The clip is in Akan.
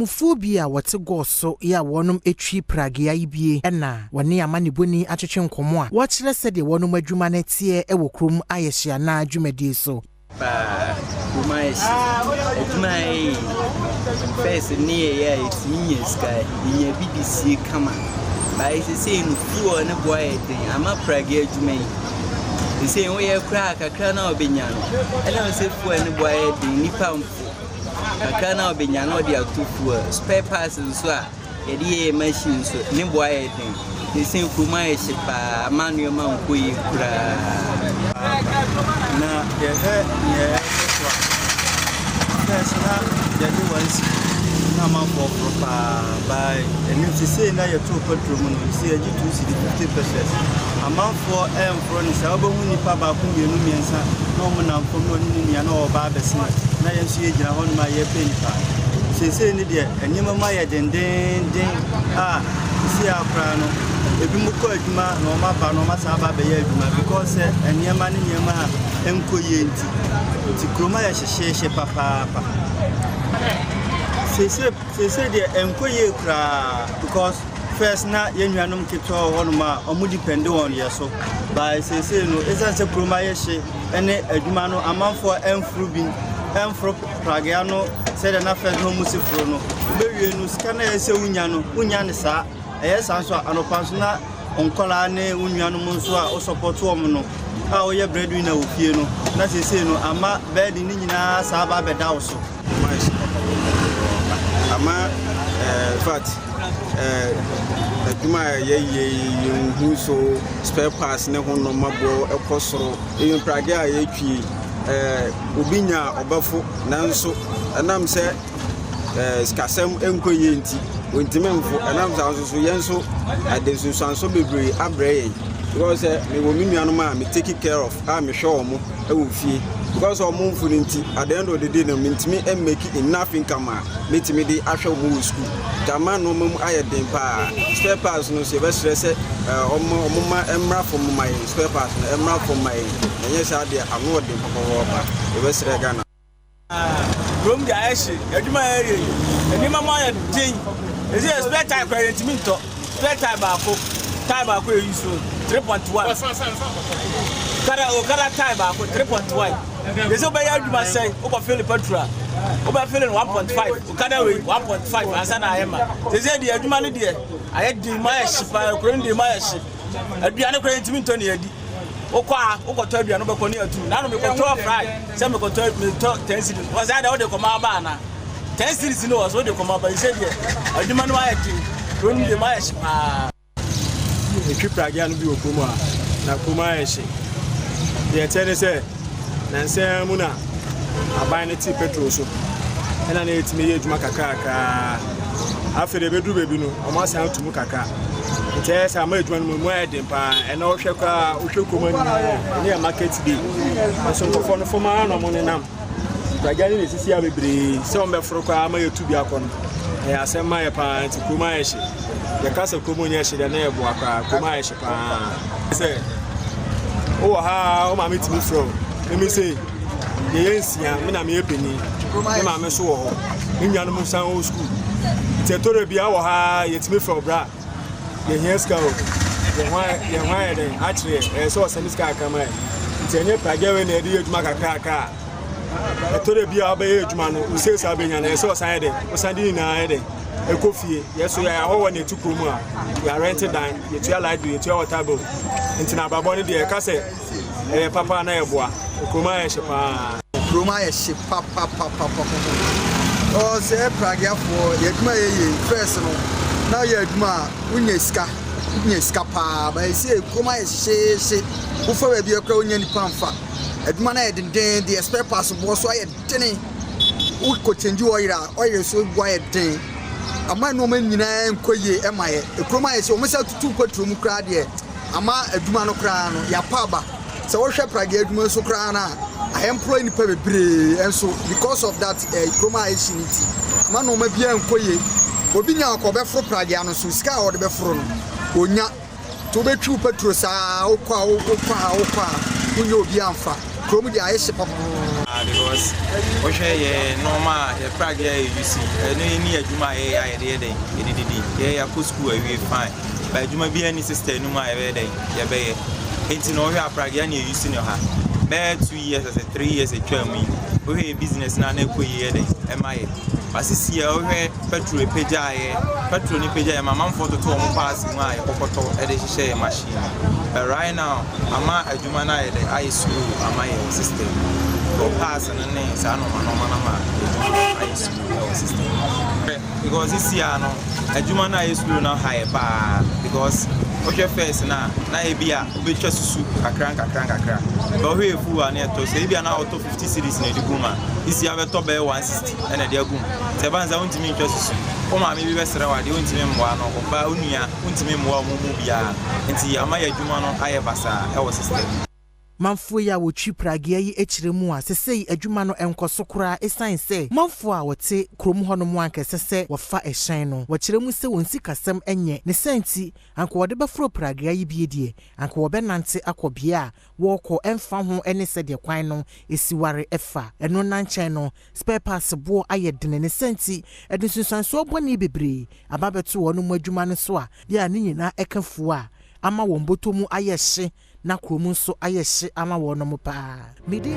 Mufuo bi a wɔte gɔɔ so yɛ a wɔnom etwi pragea yi bie ɛna wɔne amanebɔni atwetwe nkɔmɔ a wɔkyerɛ sɛdeɛ wɔnom adwuma no teɛ ɛwɔ kurom ayɛ hye anaa dwumadie so. Paa, kurom ayɛ hye. Adwuma a yɛyɛ yi, first ne yɛyɛ a yɛtumi nya sika, yɛnya bi de sie kama. Baayɛ sesei no, fuel ne boa yɛ den ama pragea adwuma yi. Sesei woyɛ koraa kakra na wobɛnya no, ɛnam sɛ fuel ne boa yɛ den, nipa mfo. Kakra na wobɛnya na wɔde ato fuel. Spare parts nso a yɛde yɛyɛ machine nso, ne boa yɛ den. Sesei kurom ayɛ hye paa, ama nneɛma nkɔ yie koraa. Na yɛhwɛ nea ɛrekɔ so a, first na yɛde 1 cedi na amanfoɔ foro paa, but ɛnim sesei na yɛtoo petrol mu no sɛ yɛgye 2 cedi 50 pesewas, amanfoɔ ɛmforo ne saa. Wobɛhu nnipa baako, mmienu, mmiɛnsa na ɔmo nam fam na ɔne ne nua na ɔreba abɛsena, na yɛn nso yɛgyina hɔnom a yɛrepɛ nnipa. Seesei ne deɛ, nneɛma mu ayɛ dendenden a sesei a koraa no, ebi mu kɔ adwuma na ɔmo aba na ɔmo asan aba abɛyɛ adwuma because sɛ nneɛma ne nneɛma a ɛnkɔ yie nti kurom ayɛ hyehyeehye papaapa. Seesei seesei deɛ, ɛnkɔ yie koraa because first na yɛn nuanom ketewa wɔ hɔnom a ɔmo depend wɔn yɛ so, but seesei no, ɛsiane sɛ kurom ayɛ hye ɛne adwuma no, amanfoɔ ɛmforo bi, ɛmforo pragea no sɛdeɛ na first na ɔmo si foro no. Wobɛwie no, sika no a ɛyɛ sɛ wonya no, wonya ne saa. Ɛyɛ saa nso a, anɔpa nso na nkɔlaa ne wo nuanom nso a wosɔpɔto wɔn no a woyɛ breadwinner wɔ fie no, na seesei no ama bɛɛde ne nyinaa saa aba abɛda wo so. Ama in fact, adwuma a yɛyɛ yi, yɛnhu so spare parts ne ho nneɛma boɔ ɛkɔ soro. Even pragea a yɛtwi, obi nya ɔbɛfo, nanso ɛnam sɛ sikasɛm nkɔ yie nti wɔntumi mfo. Ɛnam saa nso so, yɛn nso ɛde nsunsuanso bebree abrɛ yɛn because sɛ mewɔ me nuanom a me take care of a mehwɛ wɔn wɔ fie, because wɔn mfo no nti, at the end of the day no, mentumi make enough income a metumi de ahwɛ wɔn wɔ school. Nti ama nneɛma mu ayɛ den paa. Spare parts no nso, yɛbɛsrɛ sɛ ɔmo ɔmo ma mmra fam ma yɛn. Spare parts no mmra fam ma yɛn, ɛnyɛ saa deɛ, ano ɔden papaapa. Yɛbɛsrɛ Ghana. Kurom de ayɛ hye. Adwuma yɛ yɛ yi, nneɛma mu ayɛ den. Ɛsɛ yɛ spare tire koraa yɛntumi ntɔ. Spare tire baako, tire baako yɛ use 3.1. Kada okada tire baako 3.1. Yɛsɛ wobɛyɛ adwuma sɛn? Wokɔ fill petrol a, wobɛ fill no 1.5, okada wei 1.5 ansa na ayɛ ma. Sɛ deɛ adwuma no deɛ ayɛ den mu, ayɛ hye paa. Kuro no deɛ mu ayɛ hye. Aduane koraa yɛntumi ntɔ ne yɛdi. Wokɔ a, wokɔtɔ aduane, wobɛkɔ ne atu nano. Mekɔtɔ fry sɛ mekɔtɔ, metɔ 10 cedis, wɔ sɛ adɛ wode kɔma aba ana 10 cedis no wɔ so wode kɔma aba. Sɛ deɛ adwuma no ayɛ den, kuro no deɛ mu ayɛ hye paa. Ɛtwi pragea no bi wɔ kurom a, na kurom ayɛ hye. Deɛ ɛkyɛ ne sɛ nansa mu na aban no te petrol so, ɛna na yɛtumi yɛ adwuma kakrakraa. Afei deɛ, ɛbɛduru baabi no, ɔmo asan ato mu kakra, nti ɛyɛ sɛ ama adwuma no mu ayɛ den paa. Ɛna wohwɛ koraa, wohwɛ kurom nyinaa, ɛne yɛ market day nso, nkɔfoɔ no fam ara na ɔmo nenam. Pragea no na ɛsisi a bebree sɛ ɔmo bɛforo koraa ama yɛtu bi akɔ no, ɛyɛ asɛm ma yɛ paa. Nti kurom ayɛ hye. Yɛka sɛ kurom nyɛ hye deɛ, na yɛboa koraa. Kurom ayɛ hye paa. Sɛ wowɔ ha, wo maame tumi frɛ wo. Meme sei, yɛyɛ nsia, me na meyɛ panyin, me maame so wɔ hɔ, me nuanom san wɔ sukuu, nti ɛtɔrɔ bi wɔ ha, yɛtumi frɛ wo, bra, yɛhia sika o, yɛn ho ayɛ dɛn akyerɛ yɛ, ɛyɛ sɛ ɔsɛne sika kakra ma yɛ. Nti ɛnyɛ pragea wei na yɛde yɛ adwuma kakrakra a, ɛtɔrɔ bi a wobɛyɛ adwuma no, wosei saa bɛnya no, ɛyɛ sɛ ɔsan yɛ dɛn, ɔsan de nyinaa yɛ dɛn ɛkɔ fie. Yɛ so yɛ ahɔwɔ na ɛtu kurom a, yɛarɛnte dan, yɛtua light bill, yɛtua water bill, nti na abrabɔ no deɛ, ɛka sɛ ɛyɛ papa na yɛboa. Kurom ayɛ hye paa. Kurom ayɛ hye papapapapapa. Ɔ sɛ prageafoɔ yɛ adwuma yɛ yie. First no, na yɛ adwuma a wonya sika, wonya sika paa, ba ɛsɛ kurom ayɛ hyehyeehye. Wofa baabi akora, wonya nipa mfa adwuma no ayɛ denden deɛ. Spare parts boɔ so ayɛ dene. Wokɔ change oil a, oil so boɔ ayɛ den, ama nneɛma nyinaa nkɔ yie. Ɛma yɛ kurom ayɛ sɛ wɔn sɛ tutu petrol mu koraa deɛ, ama adwuma no koraa no yɛapa aba. Sɛ wohwɛ pragea adwuma nso koraa no a, ayɛ employ nipa bebree nso because of that kurom a ɛhyi no ti ama nneɛma biara nkɔ yie. Obi nya akɔ ɔbɛforo pragea no so, sika a ɔde bɛforo no onya, nti wobɛtwi wo petrol saa, wokɔ a wokɔ a wokɔ a, wonyɛ obi amfa. Kurom deɛ ayɛ hye papapapa. paa because wohwɛ yɛ nneɛma a yɛ pragea a yɛ use ɛno ne adwuma a yɛyɛ a yɛde yɛ dɛn yɛde didi. Yɛyɛ akɔ sukuu awie fine, but adwuma biara ni sister no mu a yɛbɛyɛ dɛn yɛbɛyɛ. Nti na wohwɛ apragea ne yɛ use no ha bɛyɛ 2 years asɛ 3 years atwa mu yi, wohwɛ yɛ business na na ɛkɔ yie yɛ dɛn ɛma yɛ basisi a wohwɛ petrol epagyaeɛ, petrol ne pagyaeɛ ma amanfoɔ toto wɔn parts mu a yɛkɔkɔtɔ ɛde hyehyɛ yɛ machine. But right now ama adwuma no ayɛ dɛ ayɛ slow ama yɛ wɔ system wɔ parts no ne saa nɔɔma nɔɔma no ma adwuma ayɛ slow ɛwɔ system, because sisi a no adwuma no ayɛ slow no ha yɛ paa, because wohwɛ first na na ebi a wobɛtwa susu kakra nkakra nkakra, but wohwɛ efu a na ɛtɔ so ebi a na wɔtɔ 50 cedis na ɛde gu mu a, sisi abɛtɔ bɛyɛ 160 ɛna ɛde agu mu. Sɛ ɛba nsa wontumi ntwa susu, wo maame bi bɛsrɛ wo adeɛ, wontumi mmoa no, ɔba wo nua wontumi mmoa wo mu biara, nti ama yɛ adwuma no ayɛ basaa ɛwɔ system. Manfoɔ yi a wɔtwi pragea yi akyerɛ mu a sesei adwuma no nkɔ so koraa ɛsiane sɛ manfoɔ a wɔte kurom hɔnom ankɛsɛ sɛ wɔfa ɛhyɛn no, wɔkyerɛ mu sɛ wɔn sikasɛm nyɛ ne sɛ nti anka wɔde bɛforo pragea yi bie deɛ, anka wɔbɛnante akɔ bea a wɔrekɔ, ɛmfa ho ne sɛdeɛ kwan no esi ware ɛfa ɛno nankyɛn no. Spare parts boɔ ayɛ dene ne sɛ nti ɛde nsunsuansoɔ bɔne bebree aba bɛto wɔn mu adwuma no so a deɛ a ne nyinaa ɛka fuo a ama wɔn bɔtɔ mu ayɛ hye na kurom nso ayɛ hye ama wɔn paa. Mede.